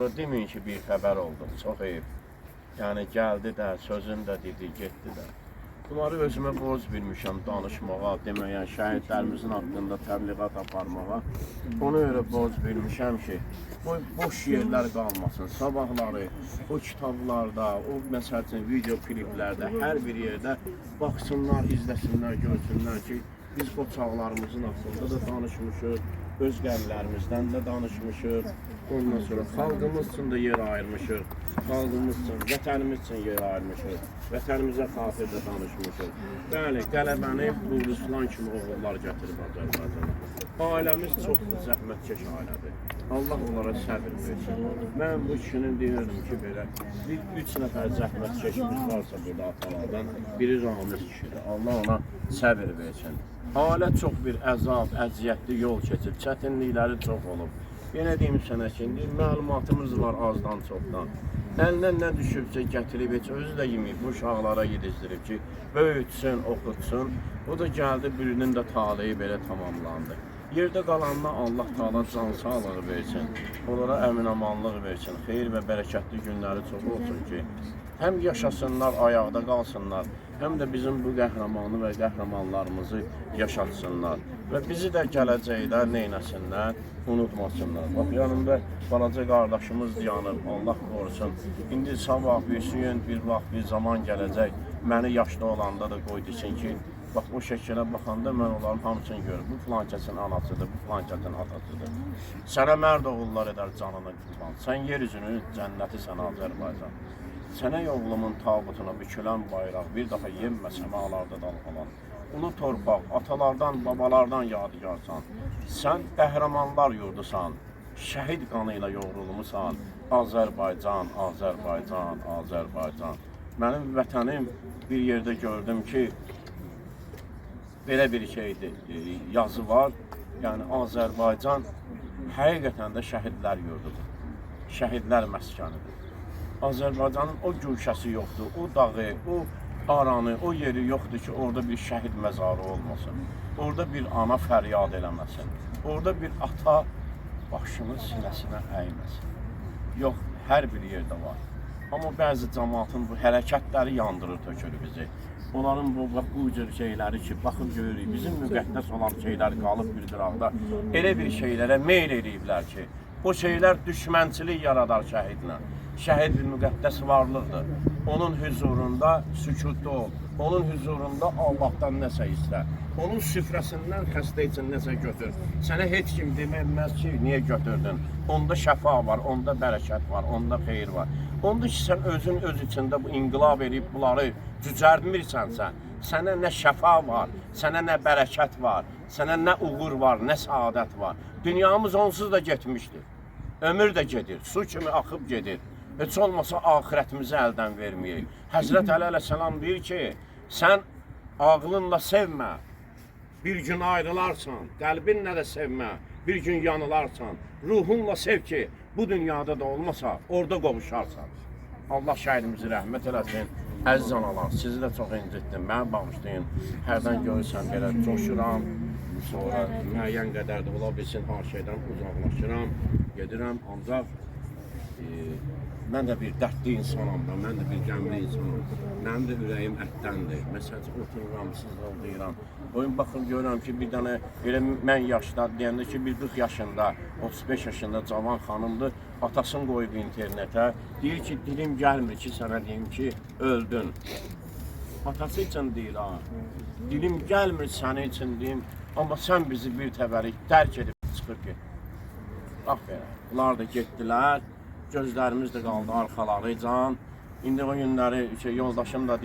Deməyin ki, bir xəbər oldu. Çox eyib. Yəni gəldi də, sözünü də dedi, getdi də. Bunları özümə borc bilmişəm danışmağa, deməyə, şəhidlərimizin haqqında təbliğat aparmağa. Ona görə borc bilmişəm ki, bu boş yerlər qalmasın. Sabahları o kitablarda, o məsəl üçün video kliplərdə, hər bir yerdə baxsınlar, izləsinlər, görsünlər ki, biz qoçaqlarımızın haqqında da danışmışıq, öz qəmlərimizdən də danışmışıq. Ondan sonra xalqımız üçün də yer ayırmışıq. Xalqımız üçün, vətənimiz üçün yer ayırmışıq. Vətənimizə xatir də danışmışıq. Bəli, qələbəni Ruslan kimi oğullar gətirib Azərbaycana. Ailəmiz çox zəhmətkeş ailədir. Allah onlara səbir versin. Mən bu kişinin deyirdim ki, belə bir üç nəfər zəhmətkeşimiz varsa burada atalardan, biri Ramiz kişidir. Allah ona səbir versin. Ailə çox bir əzab, əziyyətli yol keçib, çətinlikləri çox olub. Yenə deyim sənə ki, indi məlumatımız var azdan çoxdan. Əlinə nə düşübsə gətirib, heç özü də yeməyib, bu uşaqlara yedizdirib ki, böyütsün, oxutsun. O da gəldi, birinin də taleyi belə tamamlandı. Yerdə qalanına Allah Taala can sağlığı versin. Onlara əmin-amanlıq versin. Xeyir və bərəkətli günləri çox olsun ki, həm yaşasınlar, ayaqda qalsınlar, həm də bizim bu qəhrəmanı və qəhrəmanlarımızı yaşatsınlar və bizi də gələcəkdə neynəsinlər, unutmasınlar. Bax yanımda balaca qardaşımız dayanır, Allah qorusun. İndi sabah bir gün, bir vaxt, bir zaman gələcək. Məni yaşlı olanda da qoy desin ki, bax o şəkilə baxanda mən onların hamısını görürüm. Bu filankəsin anasıdır, bu filankəsin atasıdır. Sənə mərd oğullar edər canını qurban. Sən yer üzünün cənnətisən Azərbaycan. Sənə oğlumun tabutuna bükülən bayraq bir daha yenmə səmalarda dalğalan. Ulu torpaq, atalardan, babalardan yadigarsan. Sən qəhrəmanlar yurdusan. Şəhid qanı ilə yoğrulmusan. Azərbaycan, Azərbaycan, Azərbaycan. Mənim vətənim bir yerdə gördüm ki, belə bir şeydir, yazı var. Yəni Azərbaycan həqiqətən də şəhidlər yurdudur. Şəhidlər məskənidir. Azərbaycanın o güşəsi yoxdur, o dağı, o aranı, o yeri yoxdur ki, orada bir şəhid məzarı olmasın. Orada bir ana fəryad eləməsin. Orada bir ata başını sinəsinə əyməsin. Yox, hər bir yerdə var. Amma bəzi cəmaatın bu hərəkətləri yandırır, tökür bizi. Onların bu bax bu cür şeyləri ki, baxıb görürük, bizim müqəddəs olan şeylər qalıb bir qıraqda. Elə bir şeylərə meyl eləyiblər ki, o şeylər düşmənçilik yaradar şəhidlə. Şəhid bir müqəddəs varlıqdır. Onun hüzurunda sükutda ol. Onun hüzurunda Allahdan nəsə istə. Onun süfrəsindən xəstə üçün nəsə götür. Sənə heç kim deməz ki, niyə götürdün? Onda şəfa var, onda bərəkət var, onda xeyir var. Onda ki, sən özün öz içində bu inqilab edib bunları cücərtmirsənsə, sənə nə şəfa var, sənə nə bərəkət var, sənə nə uğur var, nə səadət var. Dünyamız onsuz da getmişdir. Ömür də gedir, su kimi axıb gedir. Heç olmasa axirətimizi əldən verməyək. Həzrət Əli əleyhissalam deyir ki, sən ağlınla sevmə, bir gün ayrılarsan, qəlbinlə də sevmə, bir gün yanılarsan. Ruhunla sev ki, bu dünyada da olmasa, orada qovuşarsan. Allah şəhidimizi rəhmət eləsin. Əziz analar, sizi də çox incitdim. Məni bağışlayın. Hərdən görürsən belə coşuram. Sonra müəyyən qədər də ola bilsin hər şeydən uzaqlaşıram, gedirəm. Ancaq mən də bir dərdli insanam da, mən də bir qəmli insanam. Mənim də ürəyim ətdəndir. Məsələn, otururam, sızıldayıram. Qoyun baxım görürəm ki, bir dənə elə mən yaşda deyəndə ki, bir 40 yaşında, 35 yaşında cavan xanımdır. Atasını qoyub internetə. Deyir ki, dilim gəlmir ki, sənə deyim ki, öldün. Atası üçün deyir ha. Dilim gəlmir sənin üçün deyim, amma sən bizi bir təbərik dərk edib çıxıb get. Bax belə. Bunlar da getdilər. Gözlərimiz də qaldı arxaları can. İndi o günləri şey, yoldaşım da